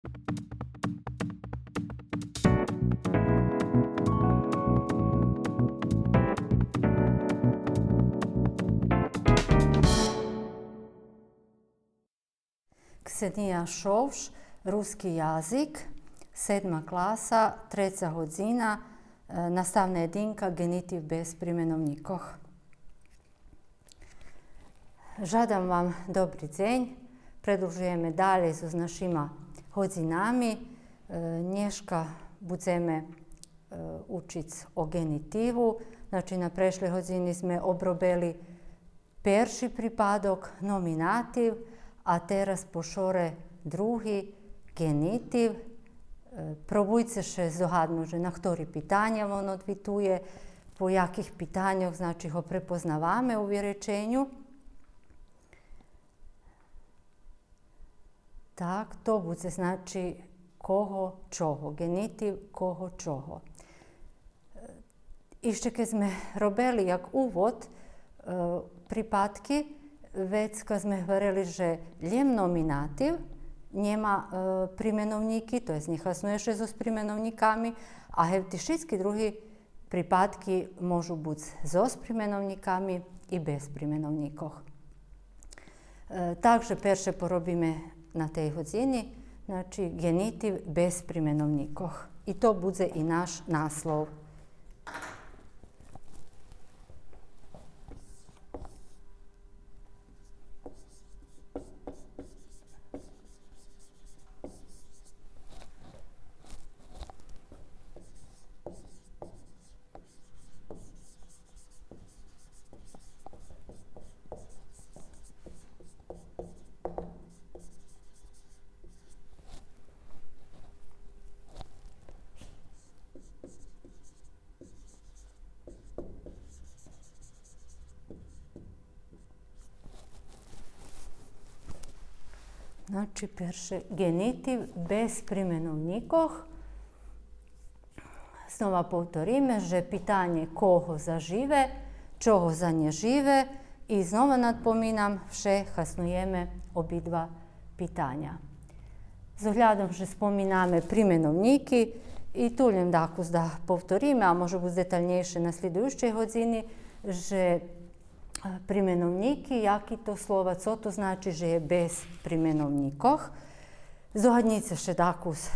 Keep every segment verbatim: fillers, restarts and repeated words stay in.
Ксения Шовш, руски язик, седма класа, треца годзина, е, наставна єдинка, ґенитив без применовнїкох. Жадам вам добри дзень. Предлужуєме далєй зоз нашима годзинами. Е, нєшка будземе, е, учиц о ґенитиву. Значи, на прешлей годзини зме обробели перши припадок, номинатив, а тераз по шоре други, ґенитив. Е, пробуйце ше здогаднуц же на хтори питаня вон одвитує, по яких питаньох, значи, го препознаваме у виреченю. Так, то будзе, значи, кого, чого, ґенитив кого, чого. Е, ище кед зме робели як увод, е, припадки, вецка зме гварели же лєм номинатив нєма, е, применовнїки, то єст нє хаснує ше зоз применовнїками, а гевти шицки други припадки можу буц зоз применовнїками и без применовнїкох. Е, так же перше поробиме на тей годзини, значи, ґенитив без применовнїкох. И то будзе и наш наслов. Значи, перше, ґенитив без применовнїкох. Знова повториме же питанє кого за живе, чого за нєживе, и знова надпоминам, вше хаснуєме обидва питаня. З оглядом же споминаме применовнїки, и ту лєм дакус да повториме, а може буц детальнєйше на слїдуюцей годзини, же, е, применовнїки, яки то слова, цо то значи же є без применовнїкох. Здогаднїце ше дакус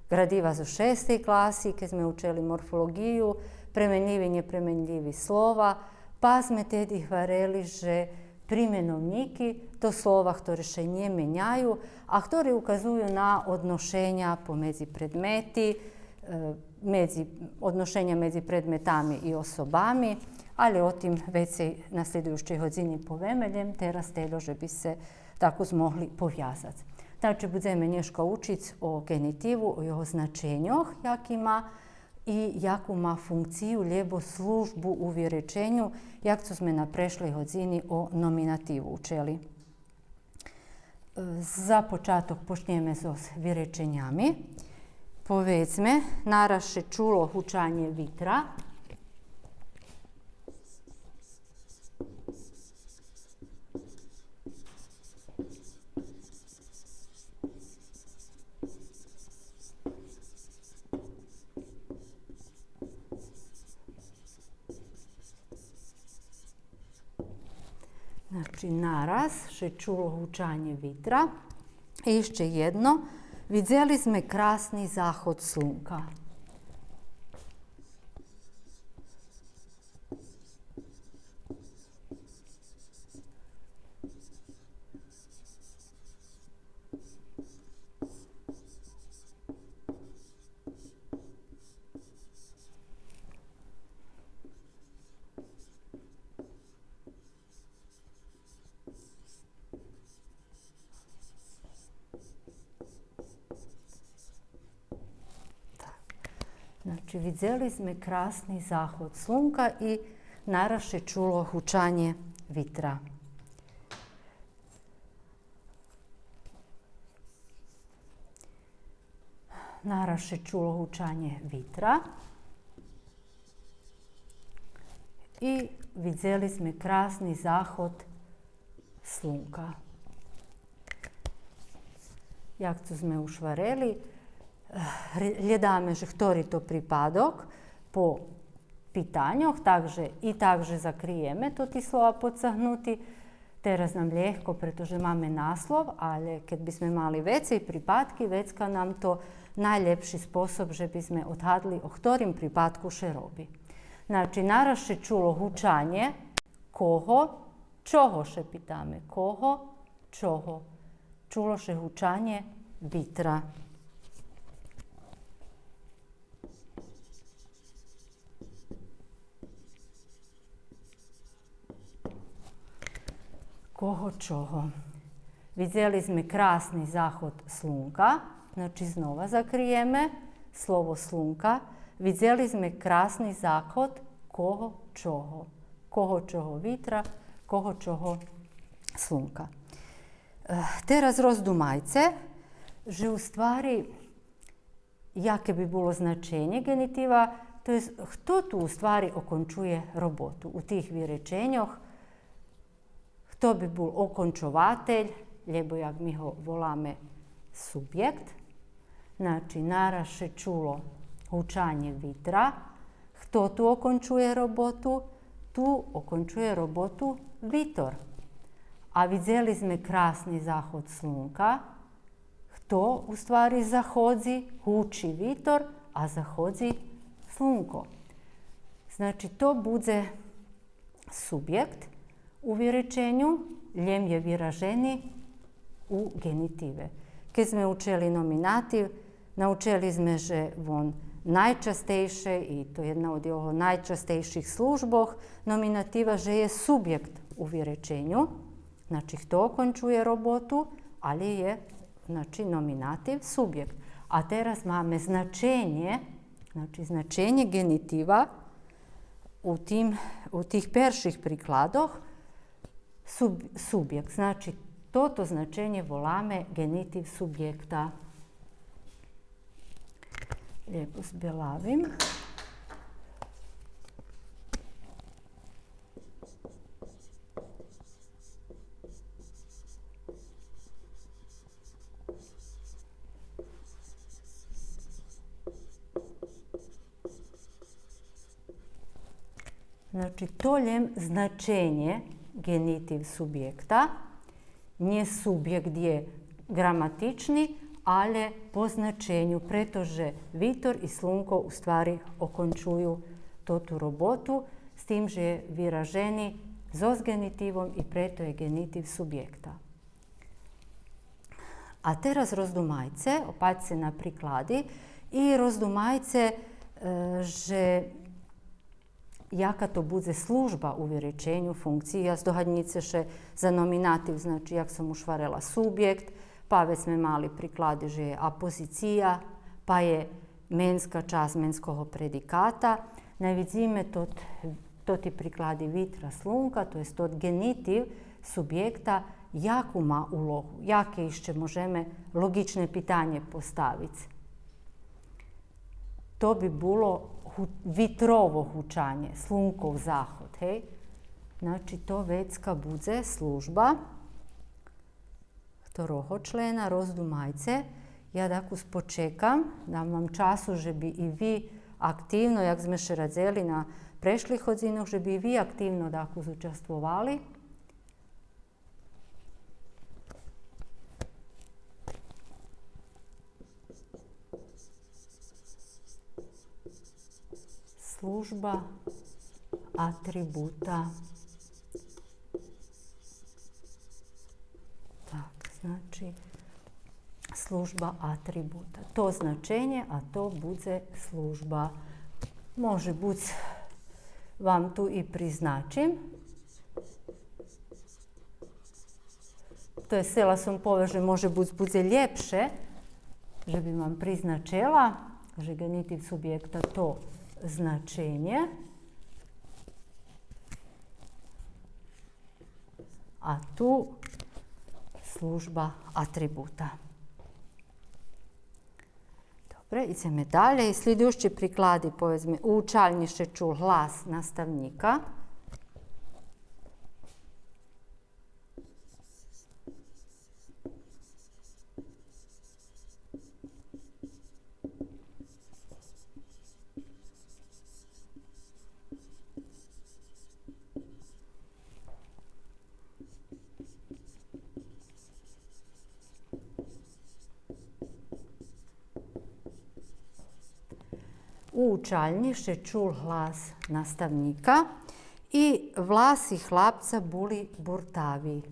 градива зоз шестей класи, кед зме учели морфолоґию, пременлїви, нєпременлїви слова, па зме теди гварели же применовнїки то слова хтори ше нє меняю, а хтори указую на одношеня помедзи предмети, е, медзи, одношеня медзи предметами и особами, алє о тим вецей на слїдуюцей годзини повеме, лєм тераз тельо же би сце дакус змогли повязац. Значи, будземе нєшка учиц о ґенитиву, о його значеньох, яки ма, и яку ма функцию лєбо службу у виреченю, як цо зме на прешлей годзини о номинативу учели. Е, за початок почнєме зоз виреченями. Поведзме, нараз ше чуло гучанє витра. Значи, нараз ше чуло гучанє витра. И ище єдно. Видзели зме красни заход слунка. Так. Значи, видзели зме красни заход слунка и нараз ше чуло гучанє витра. Нараз ше чуло гучанє витра. И видзели зме красни заход слунка. Як цо зме ушварели, е, глєдаме же хтори то припадок по питаньох, так же и так же закриєме тоти слова подцагнути. Тераз нам лєгко, прето же маме наслов, але кед би зме мали вецей припадки, вецка нам то найлєпши способ же би зме одгадли о хторим припадку ше роби. Значи, нараз ше чуло гучанє кого, чого, ше питаме. Кого, чого. Чуло ше гучанє витра. Кого, чого. Видзели зме красни заход слунка, значи знова закриєме слово слунка. Видзели зме красни заход кого, чого. Кого, чого витра, кого, чого слунка. Е, тераз роздумайце же у ствари яке би було значенє ґенитива, то єст хто ту у ствари окончує роботу у тих виреченьох, хто би бул окончователь, лєбо як ми го воламе субєкт. Значи, нараз ше чуло гучанє витра. Хто ту окончує роботу? Ту окончує роботу витор. А видзели зме красни заход слунка. Хто у ствари заходзи? Гучи витор, а заходзи слунко. Значи, то будзе субєкт у виреченю, лєм є виражени у ґенитиве. Кед зме учели номинатив, научели зме же вон найчастейше, и то єдна од його найчастейших службох номинатива, же є субєкт у виреченю. Значи, хто окончує роботу, але є, значи, номинатив, субєкт. А тераз маме значенє, значи, значенє ґенитива у тим, у тих перших прикладох, суб-, субєкт. Значи, тото значенє воламе ґенитив субєкта. Лєбо збелавим. Значи, то лєм значенє ґенитив субєкта. Нє субєкт є ґраматични, але по значеню, прето же витор и слунко у ствари окончую тоту роботу, з тим же є виражени зоз ґенитивом и прето є ґенитив субєкта. А тераз роздумайце, опатьце на приклади и роздумайце, е, же яка то будзе служба у виреченю, функциї. Я здогаднїце ше за номинатив, значи, як сом ушварела, субєкт, па вец зме мали приклади же є апозиция, па є менска часц менского предиката. Най видзиме тот, тоти приклади витра, слунка, то єст тот ґенитив субєкта, яку ма улогу, яке ище можеме лоґичне питанє поставиц. То би було гу-, витрово гучанє, слунков заход, гей? Значи, то вецка будзе служба. Хторого члена, роздумайце. Я дакус почекам, дам вам часу же би и ви активно, як зме ше радзели на прешлих годзинох, же би и ви активно дакус участвовали. Служба атрибута. Так, значи, служба атрибута. То значенє, а то будзе служба. Може буц вам ту и призначим. То єст, сцела сом повесц же може буц будзе лєпше, же бим вам призначела, же ґенитив субєкта то значенє, а ту служба атрибута. Добре, идземе далєй. Слїдуюци приклади, поведзме, у учальнї ше чул глас наставнїка. У учальнї ше чул глас наставнїка и власи хлапца були буртави.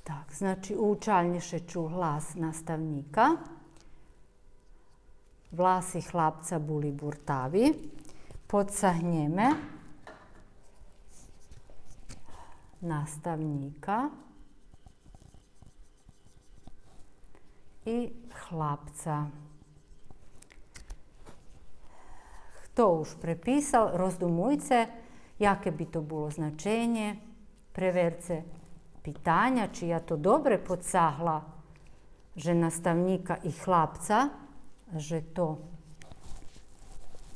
Так, значи, у учальнї ше чул глас наставнїка. Власи хлапца були буртави. Подцагнєме наставнїка и хлапца. Хто уж преписал, роздумуйце, яке би то було значенє, преверце питаня, чи я то добре подцагла, же наставнїка и хлапца, же то,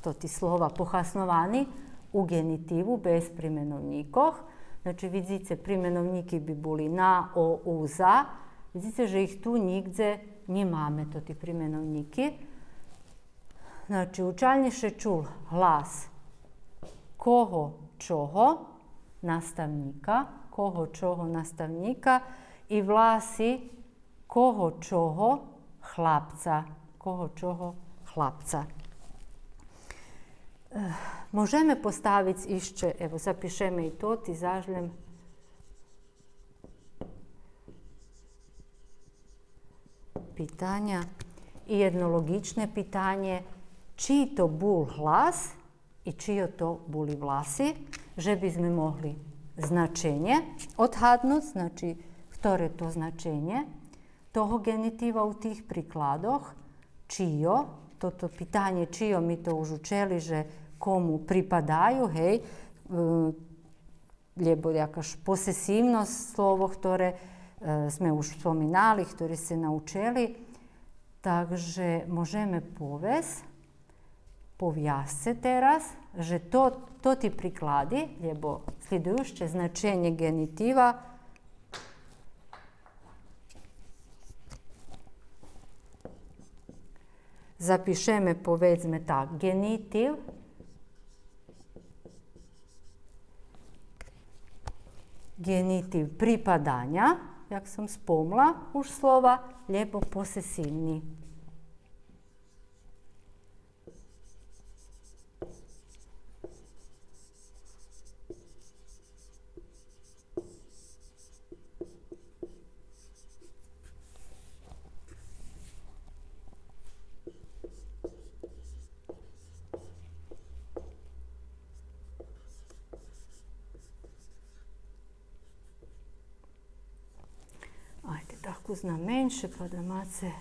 тоти слова похасновани у ґенитиву без применовнїкох. Значи, видзице, применовнїки би були на, о, у, за. Видзице же их ту нїґдзе нємаме, тоти применовнїки. Значи, у учальнї ше чул глас кого, чого, наставнїка, кого, чого, наставнїка, и власи кого, чого, хлапца, кого, чого, хлапца. Е, можеме поставиц ище, ево, запишеме и то, ти зажлєм питаня. И єдно лоґичне питанє, чий то бул глас и чийо то були власи, же бизме могли значенє одгаднуц, значи, хторе то значенє того ґенитива у тих прикладох, чийо, тото питанє чийо ми то уж учели же кому припадаю, гей, е, лєбо якаш посесивносц слово, хторе, е, зме уж споминали, хторе сце научели. Так же можеме повесц, повясце тераз, же то, тоти приклади, лєбо слїдуюце значенє ґенитива, запишеме, поведзме так, ґенитив, ґенитив припаданя, як сом спомла уж слова, лєбо посесивни. Айде, так, узнаменше, па да маце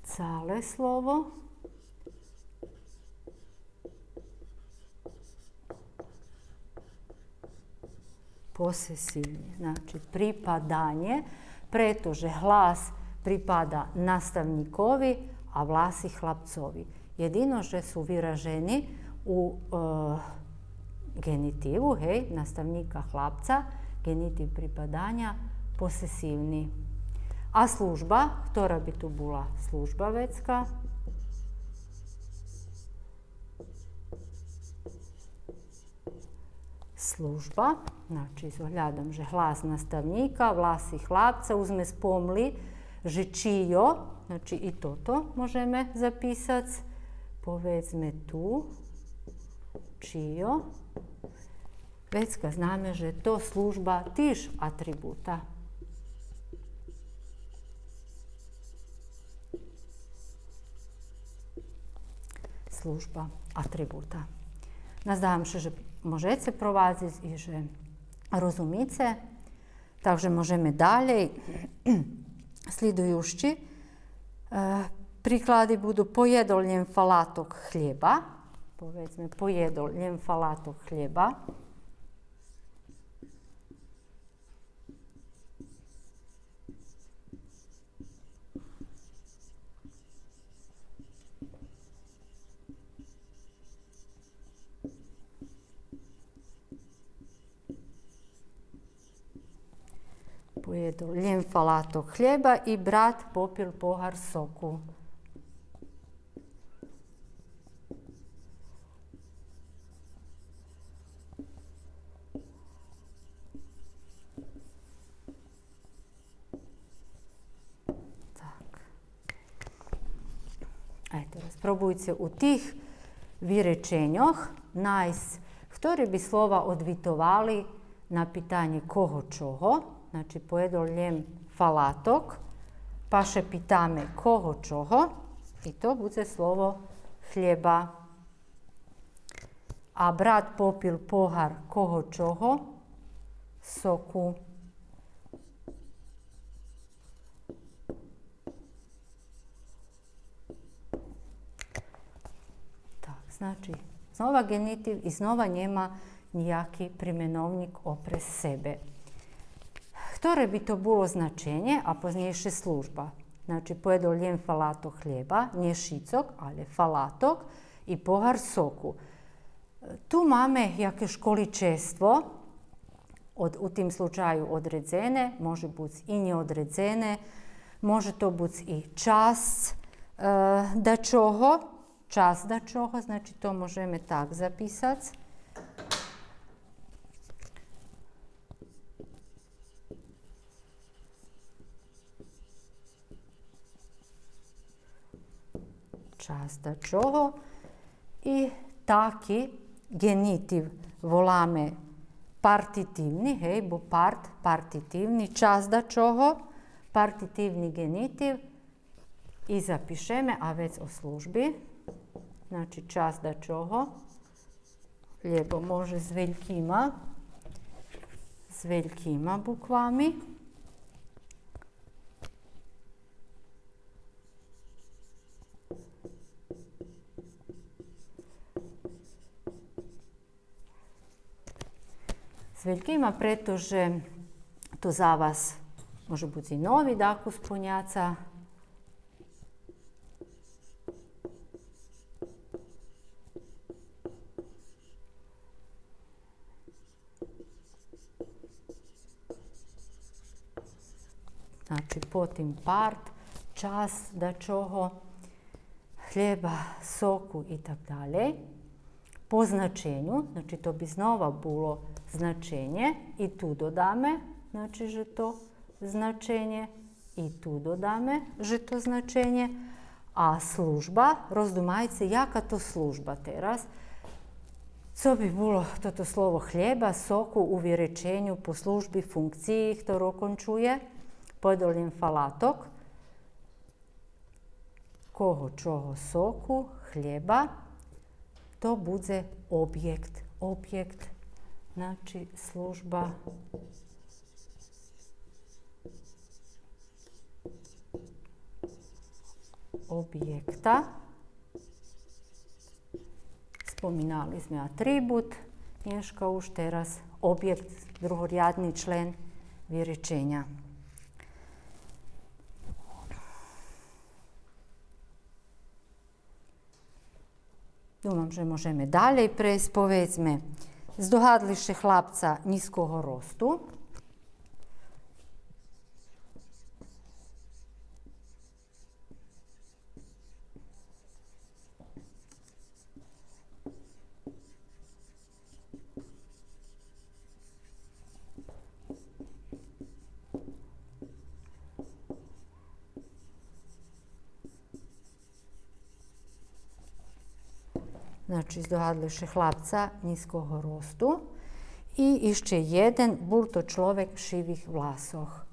цале слово. Посесивни, значи, припаданє, прето же глас припада наставнїкови, а власи хлапцови. Єдино же су виражени у, е, ґенитиву, гей, наставнїка, хлапца, ґенитив припаданя, посесивни. А служба, хтора би ту була служба вецка? Служба, значи, з оглядом же глас наставнїка, власи хлапца, уж зме спомли же чийо, значи, и тото можеме записац. Поведзме ту, чийо. Вецка знаме же то служба тиж атрибута. Служба атрибута. Наздавам ше же можеце провадзиц и же розумице. Так же можеме далєй. Слїдуюци, е, приклади буду: поєдол лєм фалаток хлєба. Поведзме, поєдол лєм фалаток хлєба. Поєдол лєм фалаток хлєба и брат попил погар соку. Так. Айде, тераз пробуйце у тих виреченьох найсц хтори би слова одвитовали на питанє кого чого. Значи, поєдол лєм фалаток, па ше питаме кого чого, и то будзе слово хлєба. А брат попил погар кого чого? Соку. Так, значи, знова ґенитив и знова нєма нїяки применовнїк опрез себе. Хторе би то було значенє, а познєйше служба? Значи, поєдол лєм фалаток хлєба, нє шицок, алє фалаток и погар соку. Ту маме якешколи чество, од-, у тим случаю одредзене, може буц и нєодредзене, може то буц и часц, е, дачого, часц дачого, значи, то можеме так записац. Часц дачого. И таки ґенитив воламе партитивни, гей, бо парт, партитивни, часц дачого, партитивни ґенитив. И запишеме, а вец о служби. Значи, часц дачого. Лєбо може з велькима, з велькима буквами. З велькима, прето же то за вас може буц и нови дакус поняца. Значи, потим парт, часц дачого, хлєба, соку и так далєй. По значеню, значи, то би знова було значенє, и ту додаме, значи, же то значенє, и ту додаме же то значенє. А служба, роздумайце, яка то служба тераз. Цо би було тото слово хлєба, соку у виреченю по служби, функциї, хтору окончує, поєдол лєм фалаток, кого, чого, соку, хлєба, то будзе обєкт. Обєкт, значи, служба обєкта. Споминали зме атрибут, нєшка уж, тераз обєкт, другорядни член виреченя. Думам же можеме далєй прейсц. Поведзме, здогадли ше хлапца нїзкого росту. Значи, здогадли ше хлапца нїзкого росту. И ище єден, бул то чловек шивих власох.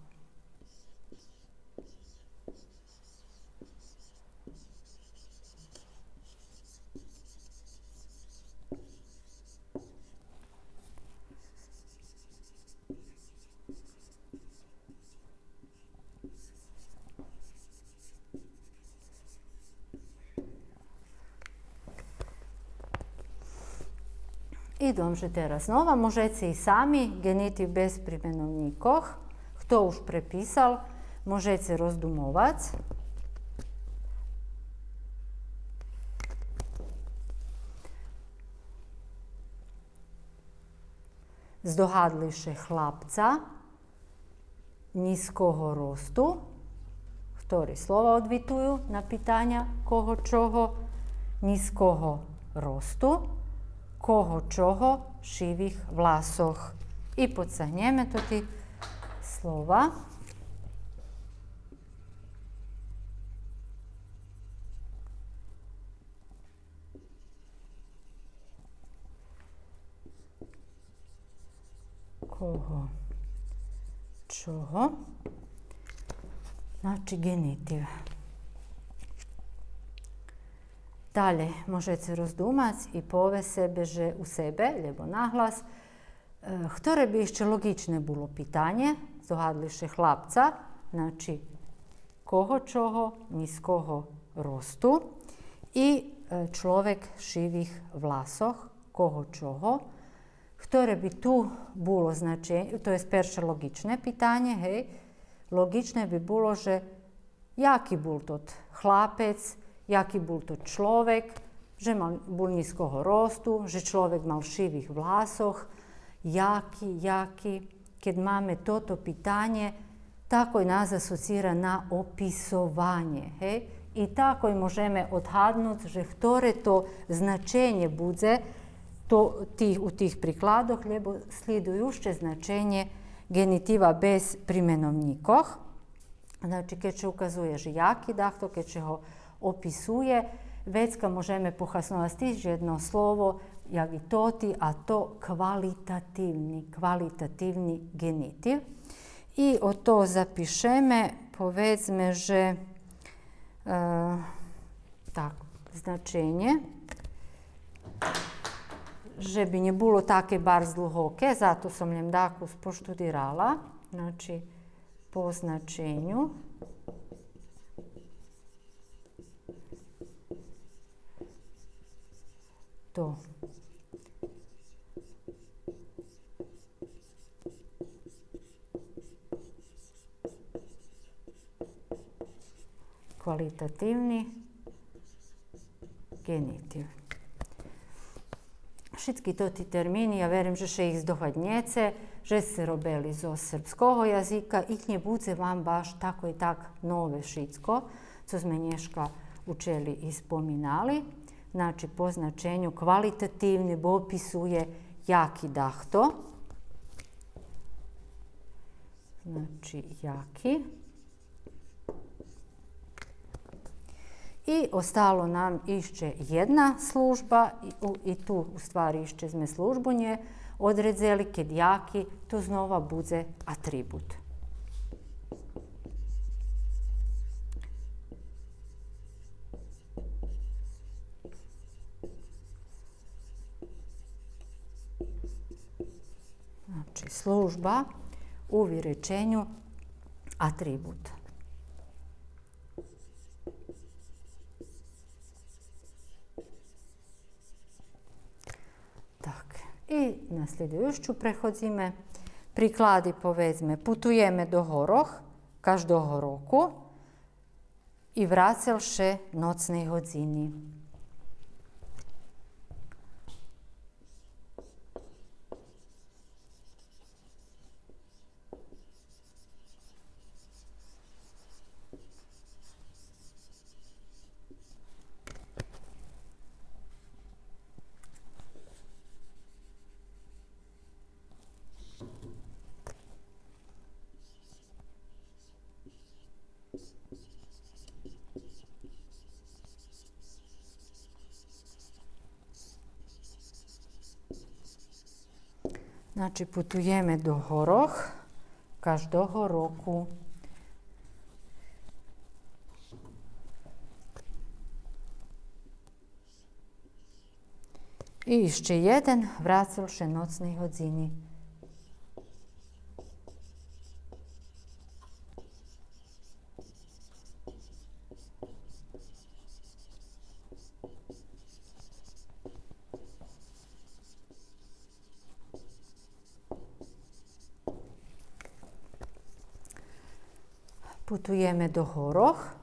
Идом же тераз знова, можеце и сами, ґенитив без применовнїкох. Хто уж преписал, можеце роздумовац. Здогадли ше хлапца. нїзкого росту. Хтори слова одвитую на питаня кого, чого? Нїзкого росту, кого, чого, шивих власох. И подцагнєме тоти слова. Кого, чого. Значи, ґенитив. Далєй можеце роздумац и повесц себе же у себе, лєбо наглас, е, хторе би ище лоґичне було питанє, здогадли ше, хлапца, значи, кого, чого, нїзкого росту и, е, чловек шивих власох, кого, чого, хторе би ту було значенє, то єст перше лоґичне питанє, гей, лоґичне би було же яки бул тот хлапец, яки бул тот чловек, же мал, бул нїзкого росту, же чловек мал шивих власох, яки, яки. Кед маме тото питанє, такой нас асоцира на описованє, гей? И такой можеме одгаднуц же хторе то значенє будзе то, тих, у тих прикладох, лєбо слїдуюце значенє ґенитива без применовнїкох. Значи, кед ше указує же яки дахто, кед ше го описує, вецка можеме похасновац ище єдно слово, як и тоти, а то квалитативни, квалитативни ґенитив. И ото запишеме, поведзме же, е, так, значенє, же би нє було таке барз длугоке, зато сом лєм дакус поштудирала. Значи, по значеню. То. Квалитативни ґенитив. Шицки тоти термини, я верим же ше их здогаднєце, же сце робели зоз сербского язика, и нє будзе вам баш тако и так нове шицко, цо зме нєшка учели и споминали. Значи, по значеню квалитативни, бо описує яки дахто. Значи, яки. И остало нам ище єдна служба, и, у, и ту, у ствари, ище зме службу нє одредзели, кед яки, то знова будзе атрибут. Значи, служба у виреченю атрибут. Так, и на слїдуюцу преходзиме. Приклади, поведзме, путуєме до горох каждого року. И врацел ше ноцней годзини. Значи, путуєме до горох каждого року. И ище єден, врацел ше ноцней годзини. Путуєме до горох.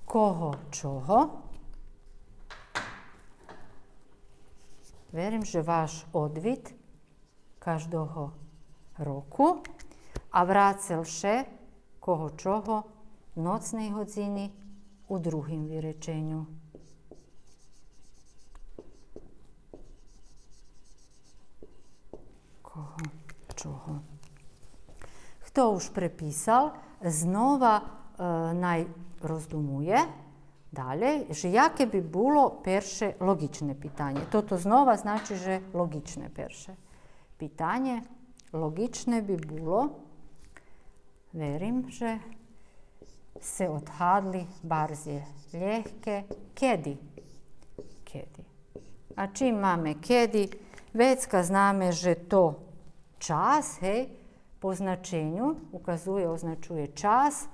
Кого, чого? Верим же ваш одвит каждого року. А врацел ше, кого чого, ноцней годзини у другим виреченю. Кого чого. Хто уж преписал, знова, е, най роздумує далєй, же яке би було перше лоґичне питанє. Тото знова значи же лоґичне перше питанє. Лоґичне би було, верим же сце одгадли, барз є лєгке. Кеди? Кеди? А чим маме кеди, вецка знаме же то час, гей, по значеню, указує, означує час.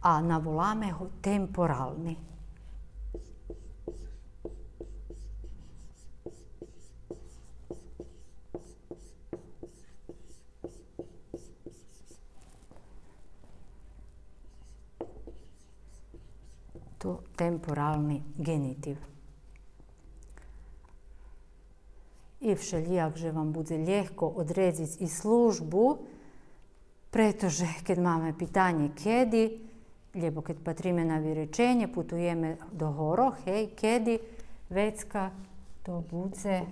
А наволаме го темпорални. То темпорални ґенитив. И вшелїяк же вам будзе лєгко одредзиц и службу, прето же кед маме питанє кеди, лєбо кед патриме на виреченє, путуєме до горох, гей, кеди, вецка то будзе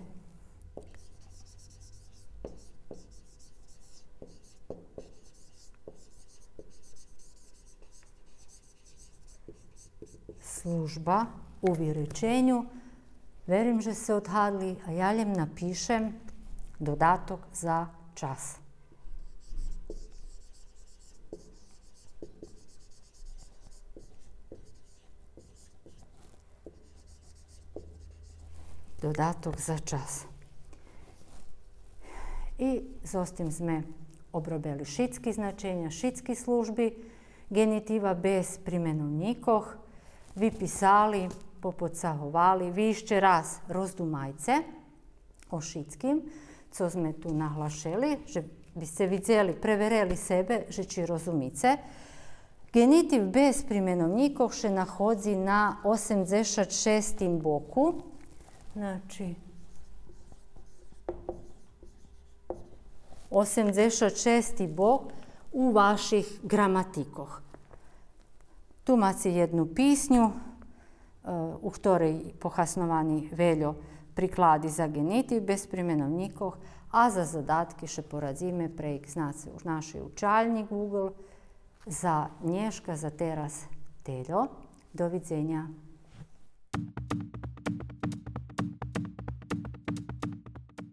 служба у виреченю. Верим же сце одгадли, а я лєм напишем додаток за час. Додаток за час. И зоз тим зме обробели шицки значеня, шицки служби ґенитива без применовнїкох, виписали, поподцаговали. Ви ище раз роздумайце о шицким цо зме ту наглашели, же би сце видзели, преверели себе же чи розумице. Ґенитив без применовнїкох ше находзи на осемдзешат шестим боку. Значи, осемдзешат шести бок у ваших ґраматикох. Ту маце єдну писню, е, у хторей похасновани вельо приклади за ґенитив без применовнїкох, а за задатки ше порадзиме прейґ, знаце, у нашей учальнї Google. За нєшка, за тераз тельо. До видзеня.